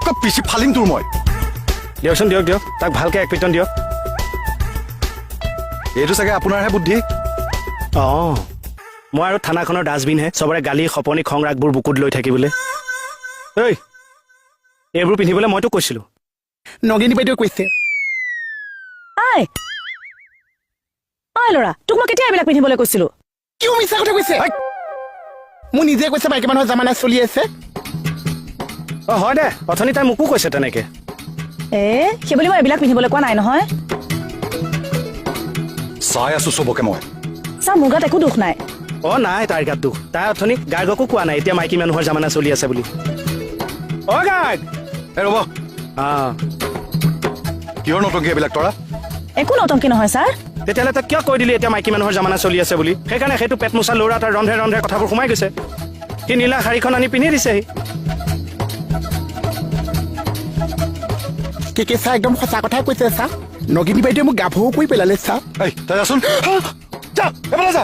এনেকুৱা পিচি ফালিম তোৰ মই। দিয়কচোন, দিয়ক দিয়ক, তাক ভালকে এক পিটন দিয়ক। এইটো চাগে আপোনাৰহে বুদ্ধি। অঁ, মই আৰু থানাখনৰ ডাষ্টবিনহে, চবৰে গালি সপনি খং ৰাগবোৰ বুকুত লৈ থাকিবলৈ। ঐ, এইবোৰ পিন্ধিবলৈ মইতো কৈছিলো। নগেনী বাইদেৱে কৈছে। ঐ ঐ ল'ৰা, তোক মই কেতিয়া এইবিলাক পিন্ধিবলৈ কৈছিলো? কিয় মিছা কথা কৈছে? মোৰ নিজে কৈছে, মাইকী মানুহৰ জামানা চলি আছে। অ হয় দে, অথনি তাই মোকো কৈছে তেনেকে। এ, সেইবুলি মই এইবিলাক পিন্ধিবলৈ কোৱা নাই নহয়। চাই আছো চবকে মই। ছাৰ, মোৰ গাত একো দোষ নাই। অ নাই, তাইৰ গাত দুখ। তাই অথনি গাৰ্গকো কোৱা নাই এতিয়া মাইকী মানুহৰ জামানা চলি আছে বুলি। অ গাৰ্গ। এই ৰ'ব। অ। কিহৰ নটংকি এইবিলাক তৰা? একো নতংকি নহয় ছাৰ। তেতিয়াহ'লে তাক কিয় কৈ দিলি এতিয়া মাইকী মানুহৰ জামানা চলি আছে বুলি? সেইকাৰণে সেইটো পেট মোচা ল'ৰা তাৰ ৰন্ধে ৰন্ধে কথাবোৰ সোমাই গৈছে। সি নীলা শাৰীখন আনি পিন্ধি দিছেহি। কে কে ছাৰ, একদম সঁচা কথাই কৈছে ছাৰ। নগিনী বাইদেৱে মোক গাভৰু কৰি পেলালে ছাৰ। এই তই যাচোন, যা এফালে যা।